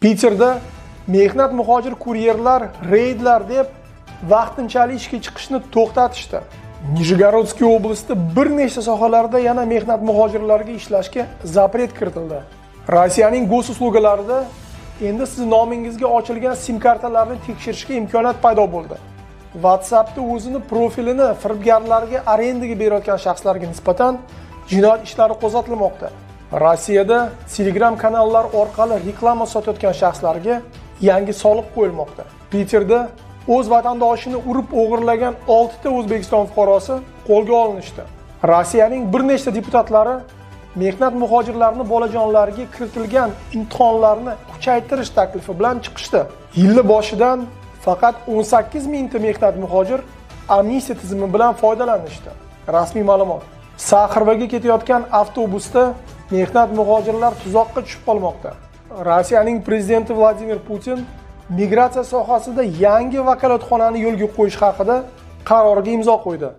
Piterda mehnat muhojir kuryerlar reydlar deb vaqtinchalik ishga chiqishni to'xtatishdi. Nijegorodsky oblastida bir nechta sohalarda yana mehnat muhojirlariga ishlashga zapret kiritildi. Rossiyaning gosusluglarida endi siz nomingizga ochilgan sim kartalarni tekshirishga imkoniyat paydo bo'ldi. WhatsAppda o'zini profilini firibgarlarga arendaga berayotgan shaxslarga nisbatan jinoyat ishlari qo'zg'atilmoqda. Rossiyada Telegram kanallar orqali reklama sotayotgan shaxslarga yangi soliq qo'yilmoqda. Piterda o'z vatandoshini urib o'g'irlagan 6 ta O'zbekiston fuqarosi qo'lga olinishdi. Rossiyaning bir nechta deputatlari mehnat muhojirlarini bolajonlariga kiritilgan imtihonlarni kuchaytirish taklifi bilan chiqishdi. Yilni boshidan faqat 18 mingta mehnat muhojir amnistiya tizimi bilan foydalanishdi. Rasmiy ma'lumot. Saxarovaga ketayotgan avtobusda mehnat muhojirlar tuzoqqa tushib qolmoqda. Rossiyaning prezidenti Vladimir Putin migratsiya sohasida yangi vakolatxonani yo'lga qo'yish haqida qarorga imzo qo'ydi.